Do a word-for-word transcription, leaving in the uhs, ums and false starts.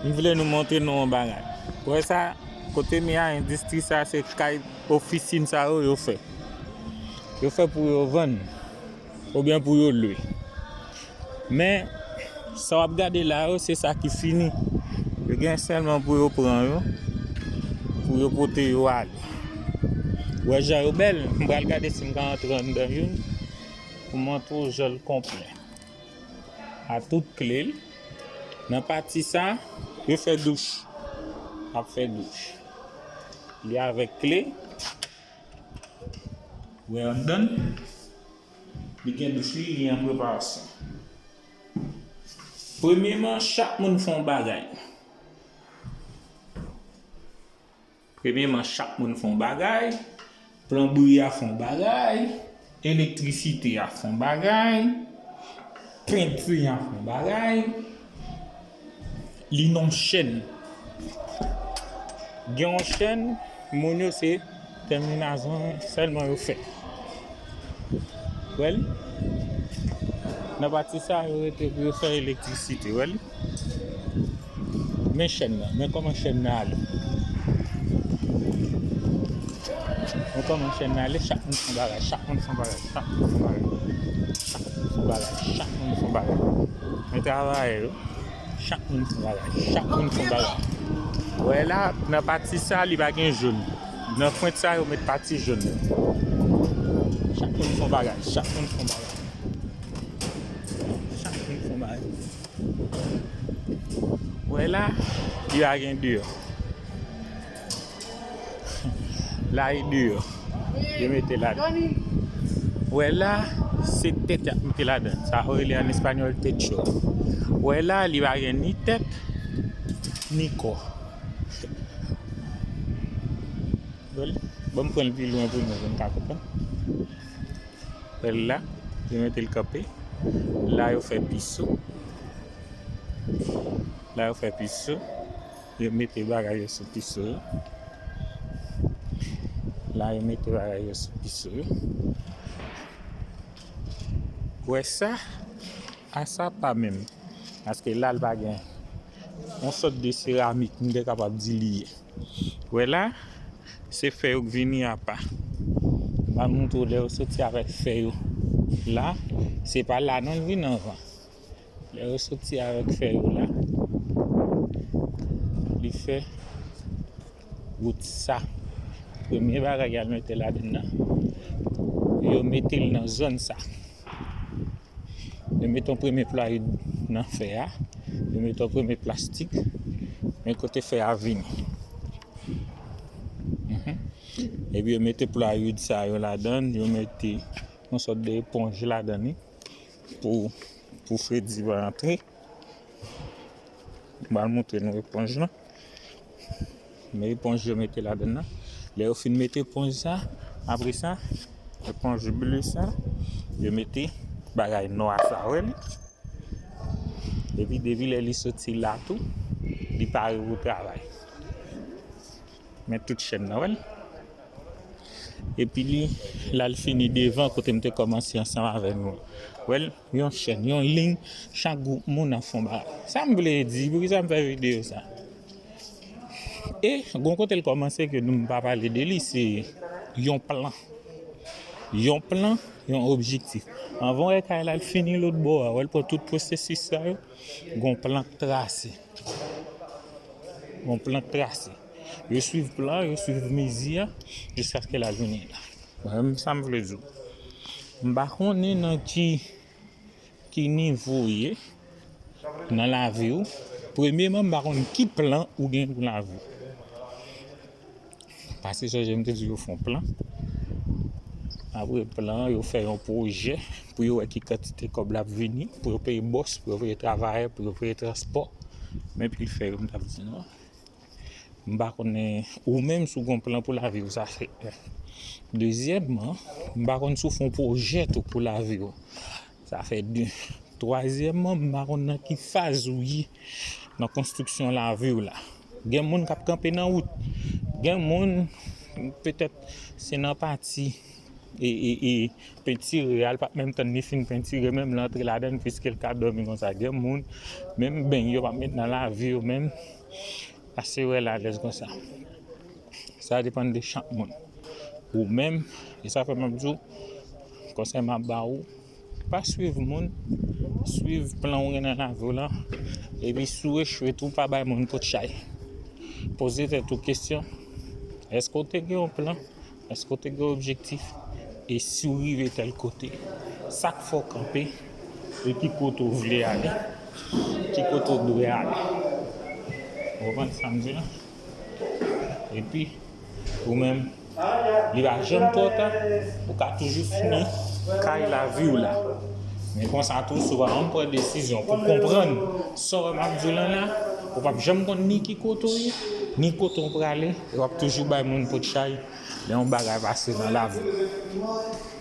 M vle nou montre nou yon bagay. Ou wè sa, kote m ye a, endistri sa, se kay ofisin sa yo, yo fè. Yo fè pou yo vann, oubyen pou yo lwe. Men, sa w ap gade la yo, se sa ki fini. Yo gen sèlman pou yo pran yo, pou yo pote yo ale. Ou wè jan yo bèl, m pral gade si m ka antre anndan youn, pou m montre w jan l konplè. A tout kle l. Nan pati sa, yo fè douch. Ap fè douch. Li avèk kle. Wè anndan l. Li gen douch li, li an preparasyon. Premyeman, chak moun fè yon bagay. Premyeman, chak moun fè yon bagay, plonbri a fè yon bagay, elektrisite a fè yon bagay, penti a fè yon bagay, li nan yon chèn. Gen yon chèn, moun yo se tèminasyon sèlman yo fè. Wè l? Nan pati sa, yo rete pou yo fè elektrisite, wè l? Men chèn nan, men kòman chèn nan ale. Men kòman chèn nan ale, chak moun fè yon bagay, chak moun fè yon bagay, chak moun fè yon bagay, chak moun fè yon bagay, chak moun fè yon bagay. Men travayè yo, chak moun fè yon bagay, chak moun fè yon bagay. Wè la, nan pati sa, li pa gen jòn. Nan pwent sa, yo met pati jòn nan. Chak moun fè yon bagay, chak moun fè yon bagay. Chak moun fè yon bagay. Wè la, li pa gen deyò. La, e deyò. Yo mete ladan. Wè la, se tèt y ap mete ladan. Sa yo rele an espanyòl techo. Wè la, li pa gen ni tèt, ni kò. Wè l, ban m pran l pi lwen pou nou, pou n ka konprann. Wè l la, yo mete l kanpe. La, yo fè piso. La, yo fè piso. Yo mete bagay yo sou piso yo. La, yo mete bagay yo sou piso yo. Wè sa? A sa pa menm. Paske la, l pa gen yon sòt de seramik, m te kapab di li ye. Wè la, se fè yo k vini apa. M pral montre w lè yo soti avèk fè yo. La, se pa la non l vin anvan. Lè yo soti avèk fè yo la, li fè wout sa. Premye bagay y al mete ladann nan, yo mete l nan zòn sa. Yo mete yon premye plywood nan fè a, yo mete yon premye plastik, men kote fè a vini. Mhm. Epi yo mete plywood sa yo ladann, yo mete yon sòt de eponj ladann li pou, pou fredi pa rantre. M pral montre nou eponj lan. Men eponj yo mete ladann nan. Lè yo fin mete eponj sa, apre sa, eponj ble sa, yo mete bagay nwa sa, wè li. Epi depi lè li soti la tou, li pare pou travay. Men tout chèn nan, wè l. Epi li, l al fini devan kote m te kòmanse ansanm avè nou. Wè l, yon chèn, yon liy, chak gwoup moun ap fè yon bagay. Sa m vle di, poukisa m fè videyo sa? E, gon kote l kòmanse ke nou pa pale de li, se yon plan. Yon plan, yon objektif. Anvan w wè kay la, l fini lòt bò a, wè l pran tout pwosesis sa yo, gon plan k trase. Gon plan k trase. Yo swiv plan, yo swiv mizi a, jiskaske l al vini la. Mwen menm, sa m vle di w. M pa konnen nan ki, ki nivo w ye nan lavi w. Premyeman, m pa konn ki plan ou gen pou lavi w. Paske sonje m te di yo fè yon plan. Apre plan an, yo fè yon pwojè pou yo wè ki kantite kòb l ap vini, pou yo peye bòs, pou yo peye travayè, pou yo peye transpò. Men pil fè yo, m t ap di nou. M pa konnen ou menm si w gon plan pou lavi w, sa se youn. Dezyèmman, m pa konn si w fè yon pwojè tou pou lavi w. Sa fè de. Twazyèmman, m pa konn nan ki faz ou ye nan konstriksyon lavi w la. Gen moun k ap kanpe nan wout. Gen moun, petèt, se nan pati e, e, e pentire a, l p ap menm tann li fin pentire, menm l antre ladan l, piske l ka dòmi konsa. Gen moun, menm beny yo p ap met nan lavi yo menm, pase wè l alèz konsa. Sa depann de chak moun. Ou menm, e sa fè m ap di w, konsèy m ap ba ou, pa swiv moun, swiv plan ou gen nan lavi w lan, epi si w echwe tou, pa bay moun pote chay. Poze tèt ou kesyon, èske w te gen yon plan? Èske w te gen objektif? E si w rive tèl kote, sa k fè w kanpe? E ki kote w vle ale? Ki kote w dwe ale? Ou konprann sa m di la? Epi, ou menm, li pa janm twò ta, ou ka toujou fini kay lavi w la. Men konsa tou, si w pa janm pran desizyon pou konprann sa w wè m ap di w lan la, ou p ap janm konn ni ki kote w ye, ni kote w prale, e w ap toujou bay moun pote chay lè yon bagay pase nan lavi w.